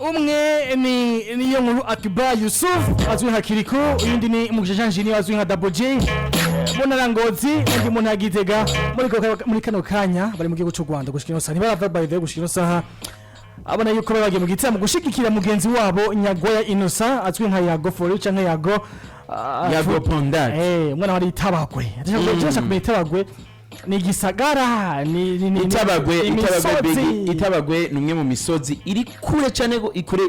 Umwe ni niyo nkuru Akiba Yusuf azwi nka Kiriko, uyundi ni Mugisha Jean Junior azwi nka Double J mu Ngozi, undi mu ntara ya Gitega. Muri kano kanya bari mu gihugu cy'u Rwanda gushika ino saha ntibarava. By the way, gushika ino saha abona yuko bari bagiye mu gitaramo gushigikira mugenzi wabo Nyagoya Innocent azwi nka Yago For canke Yago Yago Pondat. Umwana wari Itabagwe. Ndashaka kumenya Itabagwe ni igisagara ni Itabagwe ni Itabagwe imisozi. Bigi, Itabagwe ni umwe mu misozi iri kure cyane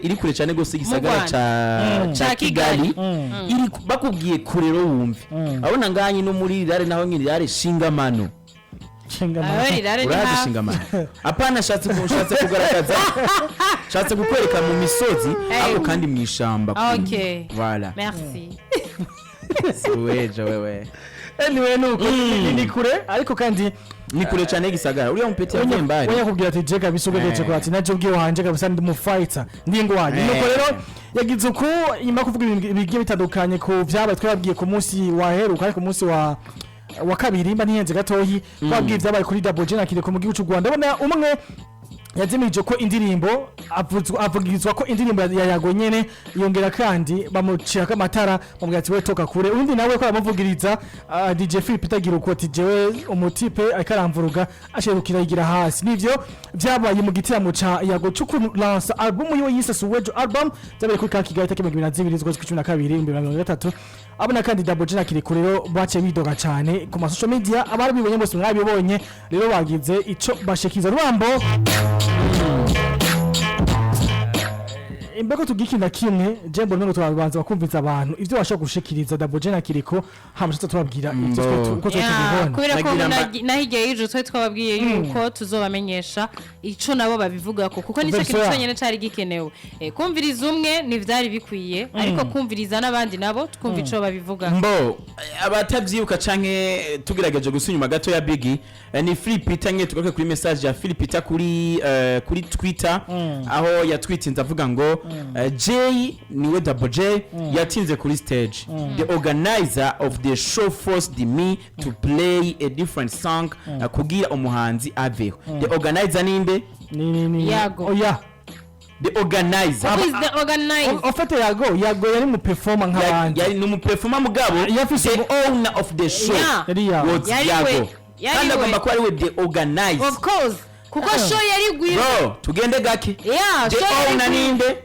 iri kure cyane gose igisagara Rwanda. ca Ca Kigali. Kigali. Iri bakubwiye kure rero wumve abona nganye no muri rirare naho nyine rirare shingamano. Shingamano. Aho rirare ni Urazi hafi. shingamano? Apana, shatse kugaragaza, shatse kukwereka mu misozi ariko kandi mu ishamba. Okay. Voilà. Merci. Suwejo wewe. Anyway, nuko ni kure ariko kandi Ni kure cyane y'igisagara, uriya mupeti yavuye mbari. Oya, kubwira ati je kabisa ugejeje ko ati naje ubwiye wanje kabisa ndi mu fighter, ndi ngwanye. Nuko rero yagize uku nyuma yo kuvuga ibintu bigiye bitandukanye ku vyabaye twababwiye ku munsi waheruka, ariko ku munsi wa kabiri mba ntihenze gatoyi, twabwiye ibyabaye kuri Double J na Kireko mu gihugu cy'u Rwanda. Ubona umwe yazimije ko indirimbo avugirizwa ko indirimbo ya Yago nyene, yongera kandi bamucirako amatara, bamubwira ati: "We toka kure." Undi nawe ko aramuvugiriza, DJ Philip itagira uko ati: "Jewe umutipe ariko aramvuruga," asherukira yigira hasi. Nivyo vyabaye mu gitaramo ca Yago cyo kulansa album yiwe yise Suwejo album, byabereye kuri ka Kigali tariki 22 z'ukwezi kwa 12 2023. Abona kandi Double J na Kiriko rero baciye bidoga cyane ku ma social media. Abarabibonye bose mwabibonye. Rero bagize ico bashikiza Rubambo imbeko tugikinda kimwe. Je mbona ngo turabanza bakumviza abantu ivyo bashobora gushikiriza Double J na Kiriko, hama tuza tubabwira ivyo uko twe tubibona. Kubera ko Nagira na hirya y'ejo twari twababwiye yuko tuzobamenyesha ico nabo babivugako, kuko nicyo kintu Version yabo. cyonyine cari gikenewe. Kumviriza umwe ntivyari bikwiye, ariko kumviriza n'abandi nabo twumva ico babivugako. Mbo abatavyibuka canke tugerageje gusa inyuma gato ya Biggie, ni Philip Peter nke tugaruke kuri message ya Philip Peter kuri Twitter, aho yatwitinze avuga ngo J niwe Double J yatinze kuri stage, the organizer of the show forced me to play a different song, kugira umuhanzi aveho. The organizer ninde? Ni Yago. Oya. The organizer. Who is the organizer? Ofete Yago yari mu performer nk'abandi. Yari ni umuperformer mugabo Yafise the owner of the show Yeah. Yari Yago. was Yari we. Yago. Yari Kandi we. agomba kuba ari we the organizer. Of course, kuko show yari gwira. Bro, tugende gake. Yeah, The show yari owner gwira. ninde?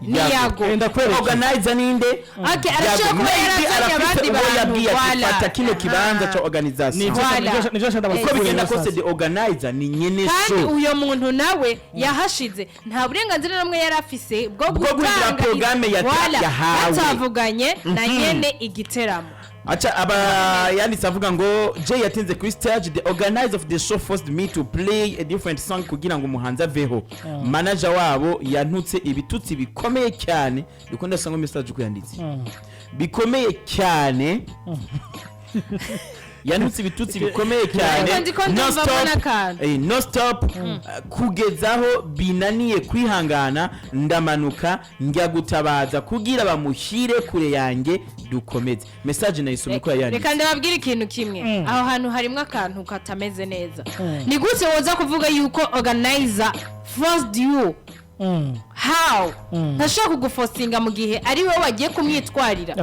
Ni Yago. Enda kwereka. Organizer ninde? Okay, arashobora kuba Maybe yarazanye arafise abandi uwo bantu. yabwiye ati: Voilà. "Fata kino kibanza Aha. ca organisation." Nivyo. Voilà. Nivyo shanda. Uko bigenda kose, the organizer ni nyene Kandi show. uyo muntu nawe yahashize nta burenganzira namwe yari afise bwo Bwo guhindura gutanga programme Voilà, yahawe. batavuganye na nyene igiteramo. Aca aba yanditse avuga ngo Jay yatinze kuri stage, the organizer of the show forced me to play a different song kugira ngo umuhanzi aveho, manager wabo yantutse ibitutsi bikomeye cyane. Ndiko ndasanga message uko yanditse bikomeye cyane, yantutse ibitutsi bikomeye cyane. Ariko ndiko ndumvamo n'akantu. No stop, kugezaho binaniye kwihangana, ndamanuka njya gutabaza kugira bamushyire kure yanjye dukomeze. Message nayisomye uko yayanditse. Reka ndababwire ikintu kimwe: aho hantu harimo akantu katameze neza. Ni gute woza kuvuga yuko organizer forced you? How? Ntashobora kugufosinga mu gihe ari wowe wagiye kumwitwarira.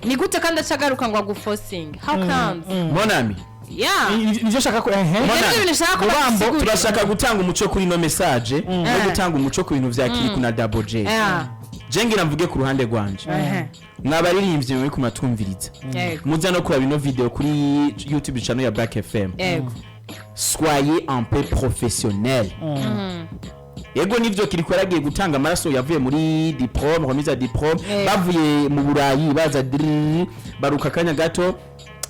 Ni gute kandi acagaruka ngo agufosinge? How comes? Mon ami. Yeah. Nivyo shaka ko ehe. Ibyo ni ibintu nshaka ko Rubambo, badusigurira. turashaka gutanga umuco kuri ino message no gutanga umuco ku bintu vya Kiriku na Double J. Je ngira mvuge ku ruhande rwanje. Mwabaririmbyi muri kumatwumviriza, muza no kuraba ino video kuri YouTube channel ya Black FM, soyez un peu professionnel. Yego nivyo, Kiriko yaragiye gutanga amaraso, yavuye muri diplôme, remise ya diplôme. Bavuye mu Burayi baza drrrr, baruka akanya gato.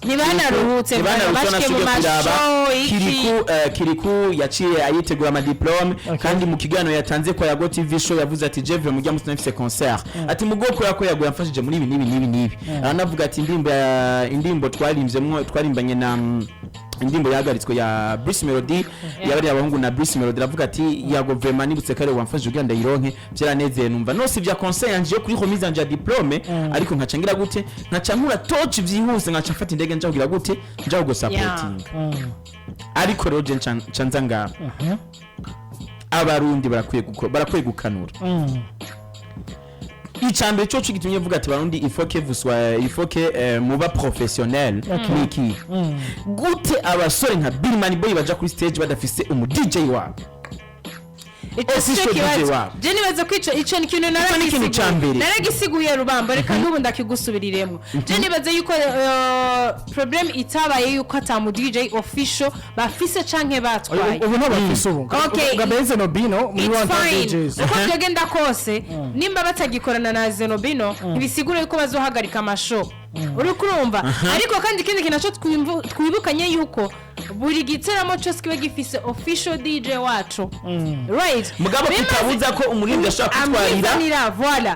Ntibanaruhutse. Ntibanaruhutse. Bashike mu Banasubiye kuraba. mashow iki. Kiriku yaciye ayitegura amadiplôme. Kandi mu kiganiro yatanze kwa Yago TV Show yavuze ati: "Jevre mujya musi nafise concert," ati: "Mu bwoko yako Yago yamfashije muri ibi n'ibi n'ibi n'ibi." Aranavuga ati indirimbo twarimvyemwo, twarimbanye na indirimbo yahagaritswe ya Bruce Melody, yabariye abahungu na Bruce Melody. Aravuga ati: "Yago vraiment nibutse kare wamfashije kugira ndayironke, byaranezeye, numva nose vya concert yanje yo kuri remise yanje ya diplôme, ariko nkaca ngira gute? Nkaca nkura touch vyihuse, nkaca mfata indege nja kugira gute? Nja kugusapotinga." Ariko rero je nca nza ngaha, Abarundi barakwiye gukanura. Icambere cyo gitumye mvuga ati barundi, il faut que vous soyez, il faut que muba professionnel, ni iki? Gute abasore nka Billman Boy baja kuri stage badafise umu DJ wabo? Ico si cyo Official DJ kibazo. wabo. Je nibaza ko ico ni ikintu Ico ni ikintu ca mbere. naragisiguye rubamba, reka n'ubu ndakigusubiriremo. Je nibaza yuko problem itabaye yuko ata mu DJ official bafise canke batwaye. Ubu ntabafise ubu. Okay. Gabriel Zenobino muri It's One Time fine. DJs. Uko byogenda kose, nimba batagikorana na Zenobino, ntibisigura yuko bazohagarika amashow, uri kurumva? Ariko kandi ikindi kintu naco twibukanye yuko buri giteramo cyose kiba gifise official DJ wacu, right? Mugabo kitabuza ko umuririmbyi ashobora kwitwarira. Amwizanira, voilà.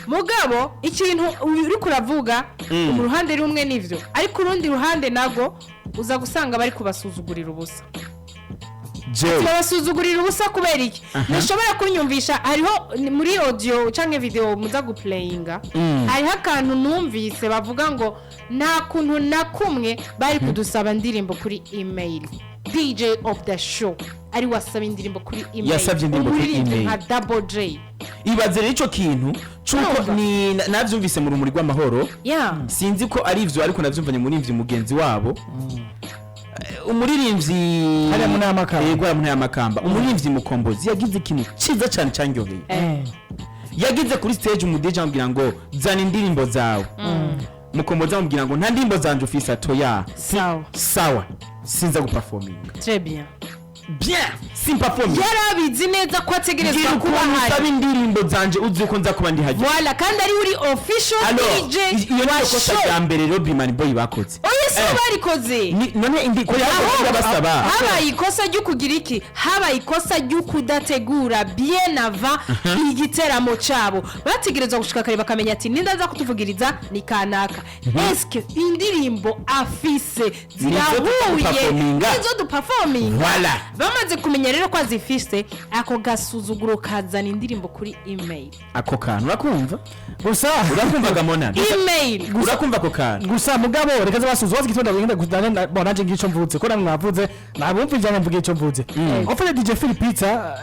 Mugabo ikintu uri kuravuga mu ruhande rumwe nivyo, ariko urundi ruhande nago uza gusanga bari kubasuzugurira ubusa. Jewe Babasuzugurira ubusa kubera iki? Ntushobora kunyumvisha, hariho ni muri audio cyangwa video muza guplayinga, hariho akantu numvise bavuga ngo nta kuntu na kumwe bari kudusaba indirimbo kuri email. DJ of the show ari wasaba indirimbo kuri email? Yasabye indirimbo kuri Umuririmbyi email. nka Double J. Ibaze rero ico kintu cuko Urumva? ni navyumvise mu Rumuri rw'Amahoro. Sinzi ko ari ivyo, ariko navyumvanye umuririmbyi mugenzi wabo. Umuririmbyi Hariya mu Ntara y'Amakamba. Yego, hariya mu Ntara y'Amakamba. Umuririmbyi Mukombozi yagize ikintu ciza cane candyoheye. Yagize kuri stage, umu DJ amubwira ngo zana indirimbo zawe. Mukombozi amubwira ngo nta ndirimbo zanje ufise, atoya. Sawa. Sawa, sinza guperforminga. Très bien. Bien, simperforminga. Yarabizi neza ko ategerezwa Mbwira kuba ukuntu ahari. usaba indirimbo zanje uzi ko nza kuba ndi hajya. Voilà, kandi ari uri official Alors, DJ iyo wa niyo kosa show. rya mbere rero Bimani Boy bakoze. Oya, si bo barikoze. None indi ko Ahubwo basaba. habaye ikosa ryo kugira iki? Habaye ikosa ryo kudategura bien avant igiteramo cabo. Bategerezwa gushika kare bakamenya ati ninda aza kutuvugiriza ni kanaka, eske indirimbo afise zirahuye duperforminga. nizo duperforminga? Voilà. Bamaze kumenya rero ko azifise, ako gasuzuguro kazana indirimbo kuri email. Ako kantu urakumva? Gusa Urakumva gamona? Email. Urakumva ako kantu? Gusa mugabo reka zabasuza wazi gitondo ngenda gudana bon, nanje ngico mvuze ko namwe mwavuze nabumva ijambo, mvuge ico mvuze. En fait, DJ Phil Peter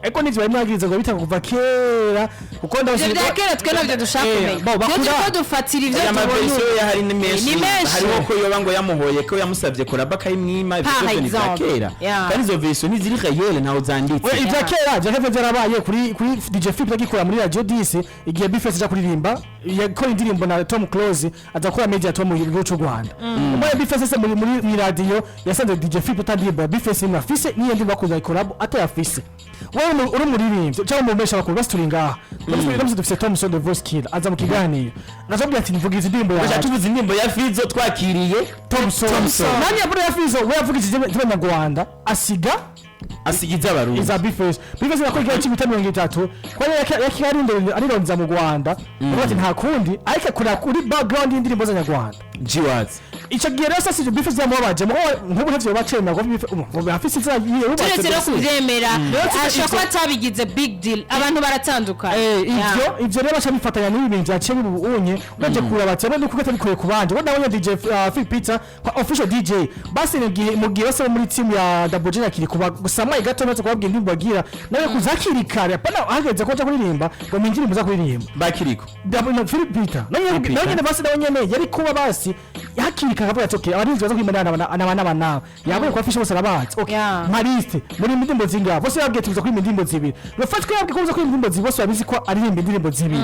eko nivyo bari mwagiriza ngo bitanga kuva kera, kuko Ivyo bya kera twe navyo dushaka kumenya. Bo Twe bakura turiko dufatira ivyo Aya tubona maversion ubu. ya hari ni menshi. Ni menshi. Hariho ko yoba ngo yamuhoye ko yamusabye collabo akayimwima, ivyo Par byose ni vya exemple. kera. Kandi izo version ntiziri réelle, ntaho zanditse. We, ibya kera, ibya kera byarabaye kuri DJ Phil agikora muri Radio 10, igihe Bface aja kuririmba, yakora indirimbo na Tom Close, aza gukora media Tom mu gihugu cy'u Rwanda. Umwe Bface se muri radio yasanze DJ Phil atandirimbo ya Bface imwe afise, niyo ndirimbo bakoze collab atayafise. Wewe uri umuririmbyi cyangwa umumesha bakuru, basi turi ngaha, ndamutse dufise Thompson the Voice Killer aza mu kiganiro, nazobwira ati mvuga izi ndirimbo Baca yawe. tuvuze indirimbo ya Fizo twakiriye Thompson. Thompson. Nani yavuze ya Fizo, we yavugije iz'abanyarwanda asiga asiga iz'abarundi. Iza Bface. Bface yakora igihe cy'imita 30 kwa yakirinde arironza mu Rwanda, avuga ati nta kundi, ariko akora kuri background y'indirimbo z'abanyarwanda. Jiwazi. Icyo gihe rero sasa Bface yamubabaje ngo nk'ubu ntavyo bacemera ngo Bface ngo afise izina yubatse. Turetse no kubyemera, ashobora kuba ivyo- atabigize big deal, abantu baratandukanye. Ivyo rero baca bifatanya n'ibi bintu byaciye biba ubunye ugaje kuraba bati abandi kuko atabikuye ku bandi bo nabonye DJ Phil Peter kwa official DJ basi ni gihe mu gihe bose bo muri team ya Double J akiri kuba gusa mwaye gato maze kubabwira indirimbo bagira nawe kuza hakiri kare, apana hageze ko aja kuririmba ngo mu indirimbo za kuririmba. Bakiriko. Double na Phil Peter nawe. Peter. Nawe nyene basi, nawe nyene yari kuba basi hakiri kare akavuga ati okay, abarinzi baza kuririmba n'aba n'aba n'aba n'aba, yabaye kwa official bose arabazi, okay. Mariste muri indirimbo zingahe? Bose babwiye tuza kuririmba indirimbo zibiri. Rufat ko yabwiye ko uza kuririmba indirimbo zibiri, bose babizi ko aririmba indirimbo zibiri.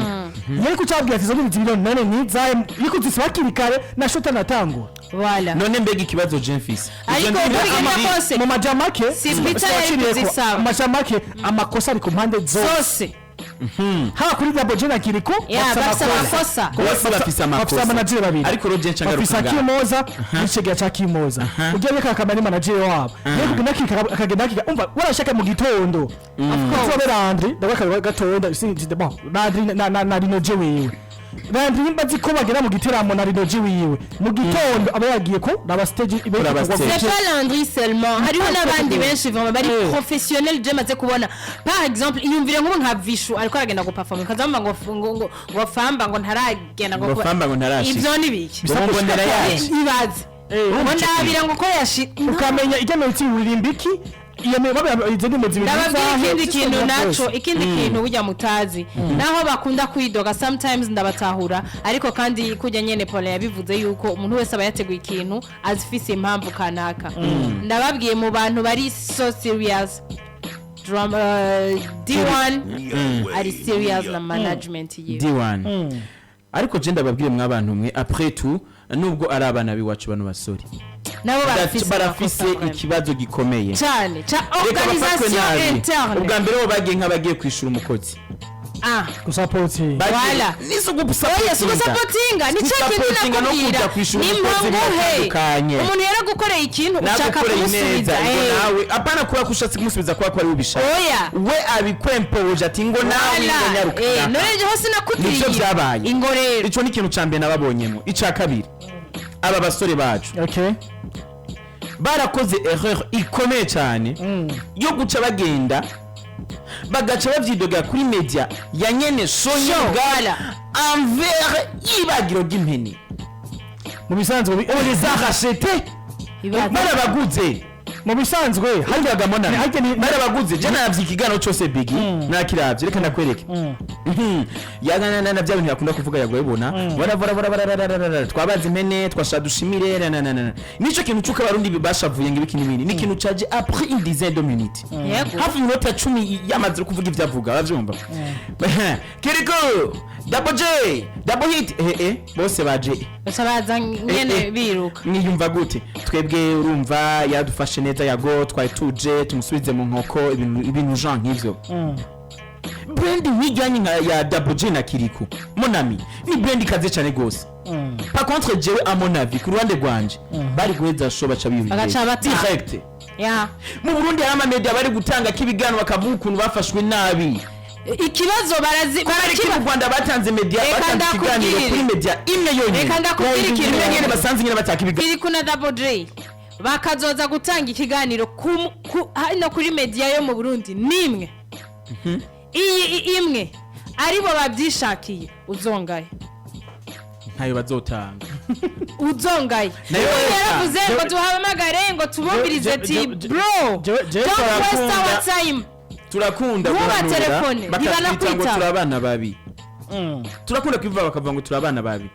Yari kucabwira ati izo ndirimbo zibiri none nizaye ariko zisaba hakiri kare na shota natangura. Voilà. None mbega ikibazo je mfise. Ariko Izo uko ndirimbo bigenda kose, mu majamake Si Peter yari kuzisaba. mu majamake amakosa ari ku mpande zose. Zose. Haba kuri Double J na Kiriko. Yeah, bafise amakosa. Bose bafise amakosa. Bafise amanager babiri. Ariko rero je nca bafise ngaruka ngaha. Akimoza n'icegera ca Kimoza ujya reka akaba ari manager wabo, yari kugenda akika akagenda akika umva warashaka mu gitondo of Landry ndabona gatondo sinzi bon Landry na Rino J wiwe. Landry nimba azi ko bagera mu giteramo na Rino J wiwe mu gitondo aba yagiye ko raba stage ibe. Kuraba stage. C'est pas Landry seulement, hariho n'abandi benshi vraiment bari professionnel je maze kubona. Par exemple, iyumvire nk'ubu nka Vishu ariko aragenda guperform, ukazamva ngo famba ngo ntaragenda ngo Ngo famba ngo ntarashika. Ivyo ni biki? Ngo mbonera yaje. Ibaze ngo ndabira ngo ko yashi Ukamenya ijya mu uririmba iki. Iyo izo ndimi zibiri Ndababwira zahe, ikindi system kintu ya naco, byose. ikindi kintu burya mutazi, naho bakunda kwidoga, sometimes ndabatahura, ariko kandi kujya nyene Paul yabivuze yuko umuntu wese aba yateguye ikintu azifise impamvu kanaka. Ndababwiye, mu bantu bari so serious, drum D1 ari serious na management yiwe. D1, ariko je ndababwire mw'abantu mwe, après tout, nubwo ari abana b'iwacu, bano basore nabo barafise barafise amakosa vraiment. ikibazo gikomeye Cyane ca Reka bafatwe organisation nabi. interne. Ubwa mbere bo bagiye nk'abagiye kwishura umukozi. Ah. Gusapoti. Voilà. Nizo. Oya, si ugusapotinga, nicyo kintu. Gusapotinga no Nakubwira kuja kwishura umukozi nimba nguhe biratandukanye. Umuntu yaragukoreye ikintu, ushaka Nagukoreye kumusubiza. neza ngo Eh. nawe apana kuba ko ushatse kumusubiza kuba ko ari ubishaka. Oya. We abikwempoje ati ngo nawe ngo Voilà. nyaruka. None jeho sinakubwiye. Nivyo vyabaye. Ingo rero. Ico ni ikintu ca mbere nababonyemo. Ica kabiri, aba basore bacu barakoze erreur ikomeye cyane yo guca bagenda bagaca bavyidogera kuri media ya nyene Sonya Show, ubwabo voilà. envers y'ibagiro ry'impene. Mu bisanzwe On les a rachetés. Barabaguze. Mu bisanzwe Haryaga mona harya barabaguze. Je naravye ikiganiro cose, Bigi, nakiravye. Reka ndakwereke. Yaganana na bya bintu yakunda kuvuga, yagoyibona bara bara bara bara bara bara twabaze impene, twasha dushimire na na na na. Nico kintu cyuko abarundi bashavuye ngo ibiki n'ibindi, ni ikintu caje après une dizaine de minutes, hafi iminota 10 yamaze kuvuga ivyo avuga, uravyumva. Kiriko, Double J, Double Hit, bose baje. Baca baza nyene biruka. Mwiyumva gute? Twebwe urumva yadufashe neza, Yago, twari tuje tumusubize mu nkoko, ibintu genre nk'ivyo. Brand nk'ijyanye nka ya Double J na Kiriku, mon ami, ni brand ikaze cyane gose. Par contre jewe, à mon avis, ku ruhande rwanje, bari guheza show baca biyumvira Bagaca bataha. direct. Ya. Mu Burundi hari amamedia bari gutanga k'ibiganiro bakavuga ukuntu bafashwe nabi. Ikibazo barazi Ariko barakiba. mu Rwanda batanze media, Reka batanze ikiganiro ndakubwire. kuri media imwe yonyine. Reka ndakubwire ikintu. Imwe nyene basanze nyene bataka ibiganiro. Kiriku na Double J bakazoza gutanga ikiganiro hano kuri media yo mu Burundi nimwe, iyi imwe aribo babyishakiye, uzongaye. Ntayo bazotanga. Uzongaye. Nayo Ubu leta. yaravuze ngo duhamagare ngo tubumvirize ti bro, jewe don't waste turakunda. our time. Turakunda Ntuba guhanura, telefone, bakatwita ngo ntibanakwitaba. turi abana babi. Turakunda kubivuga bakavuga ngo turi abana babi.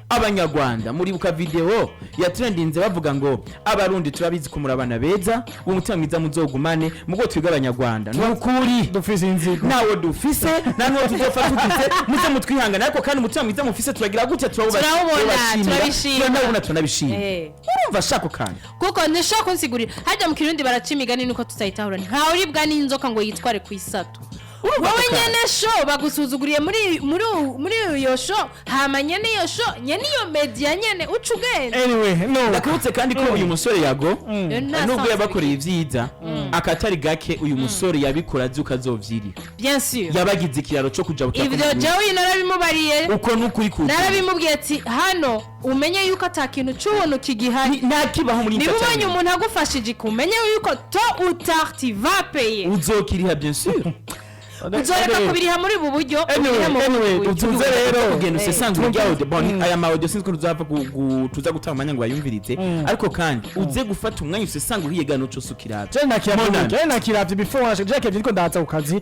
Abanyarwanda, muribuka video yatrendinze bavuga ngo abarundi turabizi ko muri abana beza, uwo mutima mwiza muzogumane, mugo twebwe abanyarwanda ni ukuri Dufise inzigo. Ntawo dufise, nta n'uwo tuzopfa tugize, muze mutwihangane, ariko kandi umutima mwiza mufise turagira gutya. Turawubona, turabashimira, turabishima. turanawubona, turanabishima. Urumva shako kandi. Kuko ntishobora kunsigurira, hajya mu Kirundi baraca imigani nuko tutayitahura: ntawe uribwa n'inzoka ngo yitware ku isato. Urumva Wowe ako kantu? nyene show bagusuzuguriye muri iyo show, hama nyene iyo show, nyene iyo media nyene uca ugenda. Anyway, no. Ndakubutse kandi ko uyu musore Yago, Rero nta nubwo sens. yabakoreye ibyiza akatari gake, uyu musore yabikora azi uko azovyiriha. Bien sûr. Yabagize ikiraro cyo kuja Ivyo jewe narabimubariye. Uko nukuri kuzi. Narabimubwiye ati hano umenye yuko ata kintu c'ubuntu kigihari. Ntakibaho muri Niba ubonye entertainment. umuntu agufashije, ikumenye yuko tôt ou tard tu vas payer. Uzokiriha, bien sûr. Uzoreka kubiriha muri ubu buryo, Anyway, ubirihe mu bundi anyway, buryo. utuze rero. Kugenda usesangura irya audio. Bon, aya ma audio sinzi ko tuzapfa tuza gutanga umwanya ngo bayumvirize, ariko kandi uze gufata umwanya usesangura iyegano cose ukirabe. Je nakiravye. Monami. Je nakiravye before, je nakiravye ndiko ndaza ku kazi.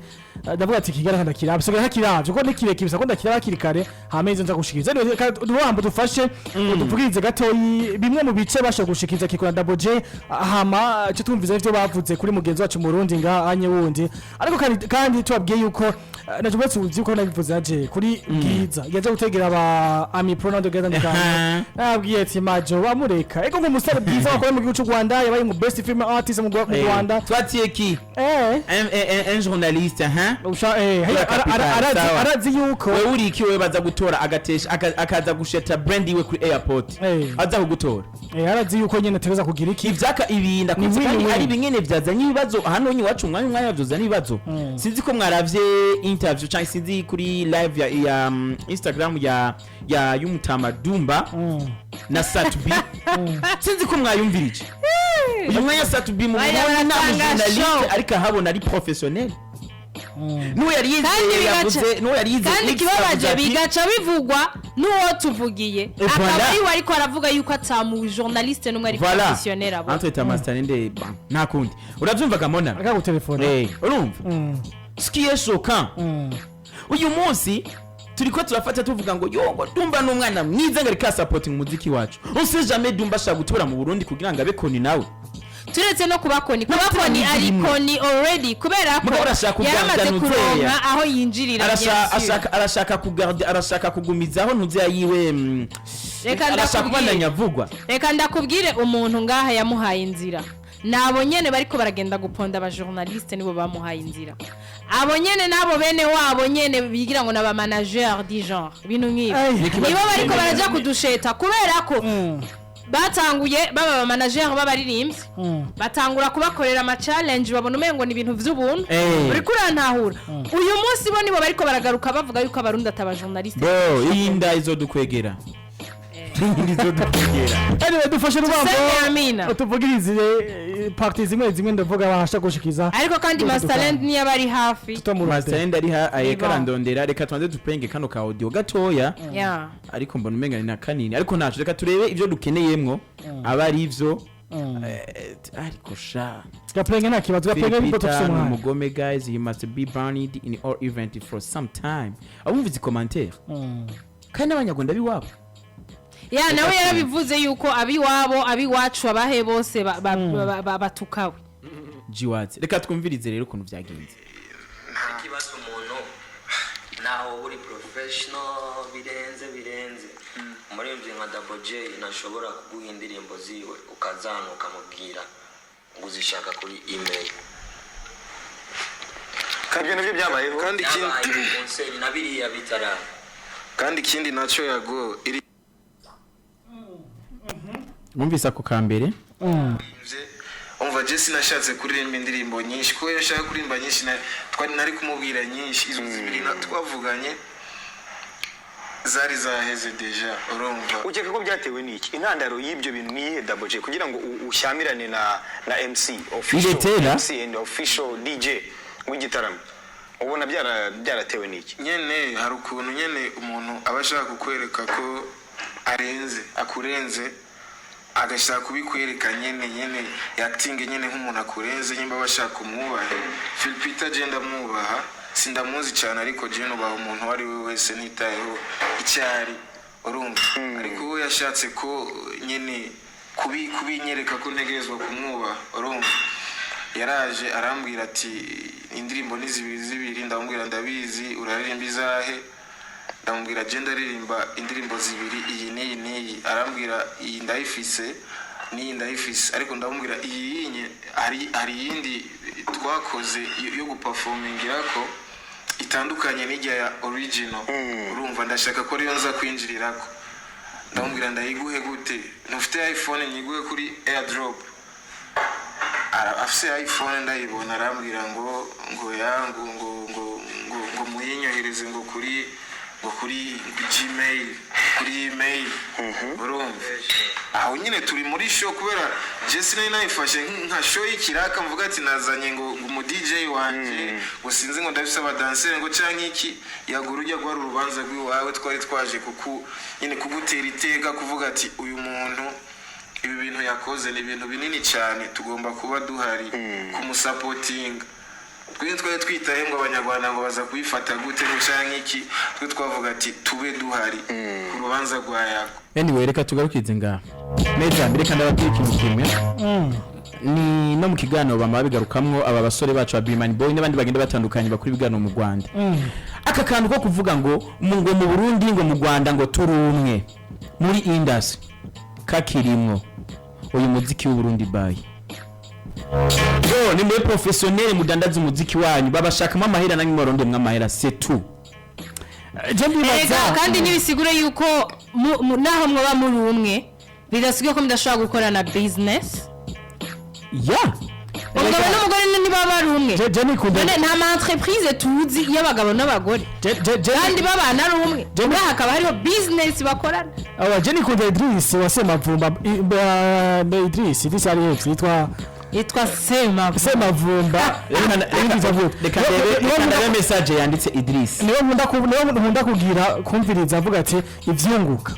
Ndavuga ati Kigali ndakiravye, sigaye ntakiravye kuko ni kirekire, bisa ko ndakiraba hakiri kare, hama izo nza gushikiriza. Anyway, reka duhambo dufashe uduvugirize gatoyi bimwe mu bice bashoboye gushikiriza Kikora Double J, hama cyo twumviza ivyo bavuze kuri mugenzi wacu mu Burundi ngaha anye wundi. Ariko kandi tubabwiye yuko naje uretse uzi ko nabivuze aje kuri Bwiza yaje gutegera aba Ami Pro n'abandi gatandukanye, nabwiye ati Majo bamureka ego nk'umusore Bwiza wakora mu gihugu cy'u Rwanda, yabaye mu best film artist mu Rwanda. Toi, tu es qui? Un journaliste, hein? Usha Ura capital, sawa. arazi yuko Wewe uri iki? Wewe baza gutora agatesha akaza gusheta brand iwe kuri airport, aza kugutora. Arazi yuko nyene ategereza kugira iki. Ivyaka ibi ndakunze Ni kandi win-win. ari bimwe vyazanye ibibazo hano iwacu, umwanya vyozanye ibibazo. Sinzi ko mwaravye interview cyangwa sinzi kuri live ya Instagram ya y'umutama Dumba na Sat-B, sinzi ko mwayumvirije uyu mwanya. Sat-B mu Baya Burundi nta baratanga mujournaliste show. ariko ahabona ari professionnel. N'uwo yari Kandi yizeye yavuze, n'uwo yari yizeye kandi X ikibabaje, yavuze ati, bigaca bivugwa n'uwo tuvugiye, akaba Voilà. ariwe ariko aravuga yuko atamu journaliste n'umwe ari Voilà. professionnel abo. Entre ta master nde bon, nta kundi urabyumvaga mona. Akagutelefona. Urumva ce qui est choquant, uyu munsi turiko turafata tuvuga ngo yo, ngo Dumba n'umwana mwiza, ngo ariko asapotinga umuziki wacu. On sait jamais, Dumba ashaka gutura mu Burundi kugira ngo abe connu nawe. Turetse no kuba connu, kuba connu, ari connu already, kubera ko Mugabo arashaka yaramaze kugarda kuronka nuzeya. aho yinjirira, bien Arashaka sûr. ashaka kugarde, arashaka kugumizaho ntuzeya yiwe, Reka arashaka ndakubwire. kubandanya avugwa. Reka ndakubwire, umuntu ngaha yamuhaye inzira nabo nyene bariko baragenda guponda abajournaliste, nibo bamuhaye inzira. Abo nyene nabo bene wabo nyene bigira ngo naba manager du genre, ibintu nk'ibi. Ay. Nibo bariko baraja kudusheta, kubera ko batanguye baba aba manager b'abaririmbyi, batangura kubakorera ama challenge, babona umengo ni ibintu vy'ubuntu. Uriko urantahura? Uyu munsi bo nibo bariko baragaruka bavuga yuko Abarundi ataba journaliste. Bo iyi nda izodukwegera, iyi nda izodukwegera. Anyway, dufashe rubambo. Tuseme amina. Utuvugirize parties zimwe zimwe, ndavuga babasha gushikiza. Ariko kandi Masterland niyo aba ari hafi. Tutamurute. Master ari ha ayeka. Ni bon. Arandondera, reka tubanze dupenge kano ka audio gatoya. Ariko mbona umenga ni na kanini, ariko ntaco, reka turebe ibyo dukeneyemwo aba ari ivyo. Ariko sha Gapenge nta kibazo, gapenge nibwo tufise Philip umwanya. umugome guys, he must be banned in all event for some time. Abumva izi commentaire kandi n'Abanyarwanda biwabo. Ya, nawe yarabivuze yuko abiwabo, abiwacu, abahe bose batukawe. Jiwatsi, reka twumvirize rero ukuntu byagenze. Nta kibazo, umuntu naho uri professional birenze birenze, umuririmbyi nka Double J ntashobora kuguha indirimbo ziwe ukazana ukamubwira ngo uzishaka kuri email. Kandi ibyo nabyo byabayeho. Kandi ikindi Byabaye mu concert na biriya bitaraba. Kandi ikindi nacyo, Yago iri Mwumvise ako ka mbere. Umva, je sinashatse kuririmba indirimbo nyinshi, kuko iyo nshaka kuririmba nyinshi twari nari kumubwira nyinshi. Izo zibiri twavuganye zari zaheze déjà, urumva. Ukeka ko byatewe n'iki? Intandaro y'ibyo bintu ni iyihe, Double J, kugira ngo ushyamirane na MC official, Iretera? MC and official DJ w'igitaramo? Ubona byaratewe n'iki? Nyene hari ukuntu nyene umuntu aba ashaka kukwereka ko arenze, akurenze, agashaka kubikwereka nyene nyene yakitinge nyene nk'umuntu akurenze nyimba aba ashaka umwubahe. Phil Peter je ndamwubaha, sindamuzi cyane, ariko je nubaha umuntu uwo ari we wese ntitayeho icyo ari, urumva. Ariko we yashatse ko nyene kubinyereka ko ntegerezwa kumwubaha, urumva. Yaraje arambwira ati indirimbo ni zibiri zibiri. Ndamubwira ndabizi, uraririmba izahe? Ndamubwira je ndaririmba indirimbo zibiri, iyi n'iyi n'iyi. Arambwira iyi ndayifise n'iyi ndayifise, ariko ndamubwira iyi yinye hari iyindi twakoze yo guperformingirako itandukanye n'ijya ya original, urumva, ndashaka ko ariyo nza kwinjirirako. Ndamubwira ndayiguhe gute? Ntufite iPhone? Nyiguhe kuri AirDrop. Afise iPhone, ndayibona. Arambwira ngo ya ngo muyinyohereze ngo kuri Gmail, kuri email, urumva. Aho nyine turi muri show, kubera je sinari nayifashe nka show y'ikiraka, mvuga ati nazanye ngo umu DJ wanje, ngo sinzi ngo ndafise abadanseri ngo canke iki. Yagura ujya guhara urubanza rw'iwawe, twari twaje kuku nyine kugutera iteka, kuvuga ati uyu muntu ibi bintu yakoze ni ibintu binini cyane, tugomba kuba duhari kumusapotinga. Twe twari twitaye ngo Abanyarwanda ngo baza kuyifata gute ngo canke iki, twe twavuga ati tube duhari ku rubanza rwa Yago. Anyway, reka tugarukize ngaha neza. Mbere ndababwira ikintu kimwe, ni no mu kiganiro bama babigarukamwo aba basore bacu ba Bimani Boy n'abandi bagenda batandukanye bakora ibiganiro mu Rwanda. Aka kantu ko kuvuga ngo mu Burundi, ngo mu Rwanda, ngo turi umwe muri industry, kakirimwo uyu muziki w'u Burundi bayi yo ni muri professionnel mudandaza umuziki wanyu, babashakamo amahera, namwe mubaronde mw'amahera, c'est tout. Je ndibaza Erega kandi ntibisigure yuko naho mwaba muri umwe, bidasigaye ko mudashobora gukorana business. Umugabo n'umugore niba bari umwe, Je nikunda none nta ma entreprise tuzi y'abagabo n'abagore je kandi babana ari umwe, ngaha hakaba hariho business bakorana? Awa, je nikunda Idris wa Semavumba. Idris ari hepfo yitwa Yitwa Semavumba. Semavumba. Reka ndebe message yanditse Idris. Niwe nkunda kugira kumviriza avuga ati ivyunguka.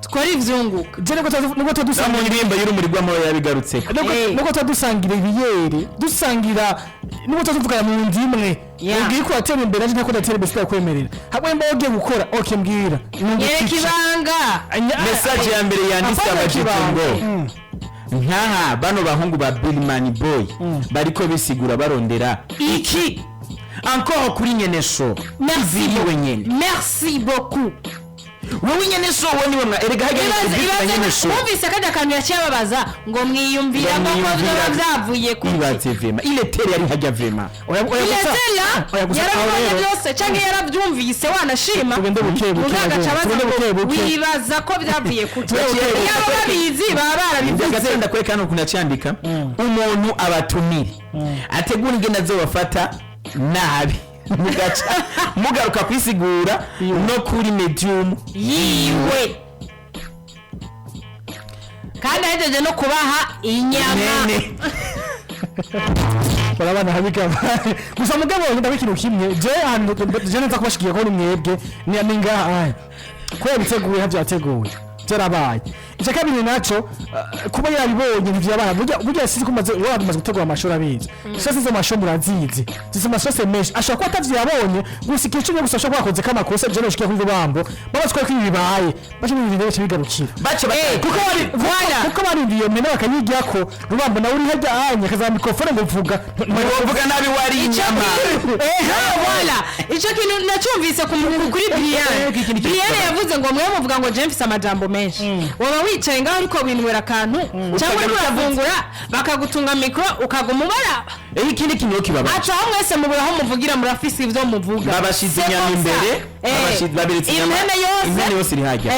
Twari ivyunguka. Je nubwo No dusangira mu ndirimbo y'urumuri rw'amahoro yabigarutseko. Nubwo tuba dusangira ibiyeri, dusangira, nubwo tuba tuvugana mu nzu imwe, ubwiye ko watera imbere, nanjye ntako ndatera imbere, sinakwemerera hamwe mba ugiye gukora. Okay, mbwira. Nyereka ibanga. Message ya mbere yanditse Afana abajije kibanga. ngo nkaha bano bahungu ba Billman Boy bariko bisigura barondera iki encore kuri nyenesho ziriwe nyene? Merci beaucoup. Wowe nyenesho, wowe niwe mwa erega hajya Ibaze ni nyenesho. Wumvise kajya akantu yaciye ababaza ngo mwiyumvira ko vyoba vyavuye ku Ibaze vraiment, il était yari hajya vraiment. Oya, oya gusa. Iletela. Oya gusa, aho Yarabibonye rero. byose canke yarabyumvise wanashima. Tugende buke buke, Muganga Ragenda. aca abaza Tugende ngo buke buke. wibaza ko byavuye kuki? Buke buke. Iyo babizi baba barabivuze. Gatenda kwereka hano ukuntu yacyandika: umuntu abatumire, ategura ingene azobafata nabi, mugaca mugaruka kwisigura no kuri medium Yiwe kandi ahejeje no kubaha inyama. Nene. Barabana habigaba gusa. Mugabo ndaba ikintu kimwe, je ahantu je nza kubashikiye ko ni mwebwe ni ngaha aya kubera biteguye, havyo yateguwe byarabaye. Icya kabiri naco, kuba yarabibonye ntivyabaye. Burya sizi kumaze waba gutegura amashuri abizi sose, izo mashuri murazizi zizi amasose menshi, ashobora kuba atavyabonye. Gusa ikintu kimwe gusa, ashobora kuba yakoze k'amakosa. Je noshikiye kuri Rubambo babazi ko ibi bibaye, baca ibintu bice bigarukira baca kuko bari Voilà. kuko barindiye mena bakanyigirako. Rubambo nawe uri harya anya kaza microphone ngo vuga. Wovuga nabi wari inyama. Eha, voilà, icyo kintu nacyumvise kuri Brian. Ikindi kintu Brian yavuze ngo mwe muvuga ngo James amajambo menshi, waba wicaye ngaho ariko winywera akantu cyangwa uriko urafungura, bakagutunga mikoro ukaguma ubaraba. Ikindi kintu kibabaje, aca aho mwese mubura aho muvugira, murafise ivyo muvuga. Babashize C'est inyama comme ça. imbere, baberetse inyama. Impene yose. Impene yose iri hajya.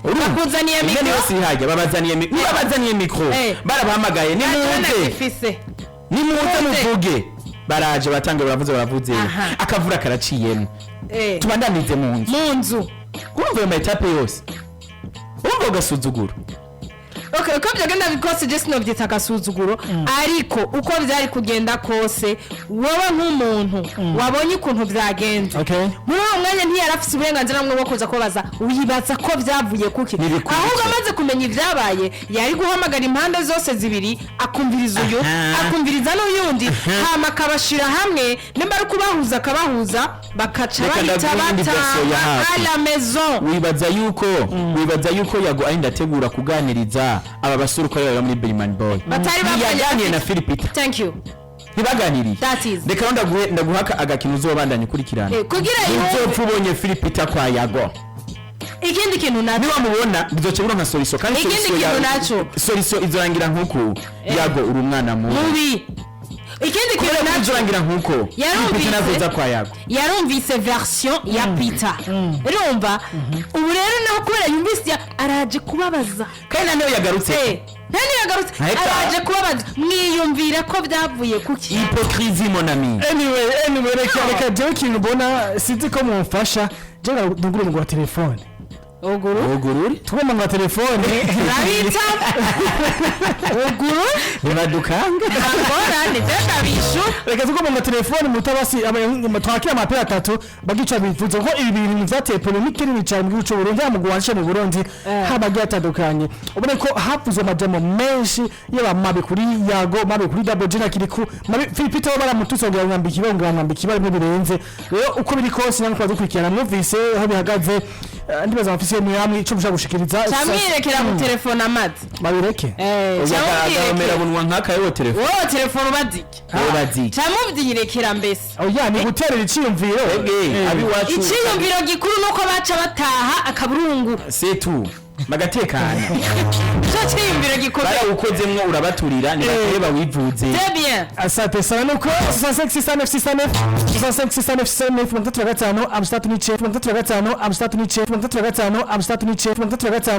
Urumva? Bakuzaniye Impene mikoro. yose iri hajya, babazaniye niba babazaniye mikoro, barabahamagaye: Natwe nimuze, nagifise. nimuze Nimuze. muvuge. Baraje, batange, baravuze, baravuze. Akavura karaciyemo. Tubandanize mu nzu. Mu nzu. Urumva ayo ma étapes yose, urumva ugasuzuguro. Okay, uko byagenda kose, je sinovyita agasuzuguro, ariko uko byari kugenda kose, wowe nk'umuntu wabonye ukuntu byagenze, muri uwo mwanya ntiyari afise uburenganzira bumwe bwo kuza kubabaza wibaza ko byavuye kuki. Ntibikurikira. Ahubwo amaze kumenya ibyabaye, yari guhamagara impande zose zibiri, akumviriza uyu, akumviriza n'uyundi, hama akabashira hamwe, nimba ari kubahuza akabahuza, bakaca Reka bahita ndaguha iyindi version ya bataha hafi. à la maison. Wibaza yuko Yago ari ndategura kuganiriza aba basore uko ari muri Billman Boy Batari bavanye. Ntiyaganiye na Philip. Thank you. Ntibaganiriye. That is. Reka rero ndaguha agakino uzobandanya ukurikirana. Kugira yumve. Uzopfa ubonye Philip kwa Yago. Ikindi kintu nacyo, Niwamubona bizoca bura nka solution kandi Ikindi solution kintu naco. Solution izorangira nk'uku: Yago, uri umwana mubi. Mubi. Ikindi Kubera kintu ko nacyo, izorangira nk'uko Yarumvise. Philip nazoza kwa Yago. Yarumvise version ya Peter, urumva ubu rero naho kubera yumvise araje kubabaza. Kandi na niyo yagarutse. Nta niyo yagarutse. Ahita. Araje kubabaza mwiyumvira ko byavuye kuki? Hypocrisie, mon ami. Anyway, reka jewe ikintu mbona, sinzi ko mumfasha, jewe ndugure ngo wa telefone. Uguru. Ugururi. Tugomba ngo wa telefone. Urabita uguru. Ntibadukanga. Ngorane je ndabishu. Reka tugomba ngo telefone mutabasi twakira amapera atatu bagica bivuze ko ibi bintu vyateye polémique nini cyane mu gihugu c'u Burundi, haba mu Rwanda, mu Burundi haba agiye atandukanye. Ubone ko havuzwe amajambo menshi, yaba mabi kuri Yago, mabi kuri Double J na Kiriku, mabi Philipito, baramututse ngo yamwambika ibara, ngo yamwambika ibara bimwe birenze. Rero uko biri kose, namwe dukurikirana mwumvise aho bihagaze, ndibaza abafise mwamwe ico mushaka gushikiriza. Camwirekera gutelefona amazi. Babireke. Agahomera bunwa nk'aka yewe telefone. Wowe telefone ubazike. Ubazike. Camubyirekera mbese. Oya, ni guterera iciyumviro. Twebwe abiwacu, Iciyumviro gikuru nuko baca bataha akaburungu. C'est tout, bagatekana. Ico ciyumviro gikomeye. Barawukozemwo, urabaturira, nibatere bawivuze. C'est bien. Asante sana. Nuko 65 69 69 65 69 69 35 39 35 35 35 35.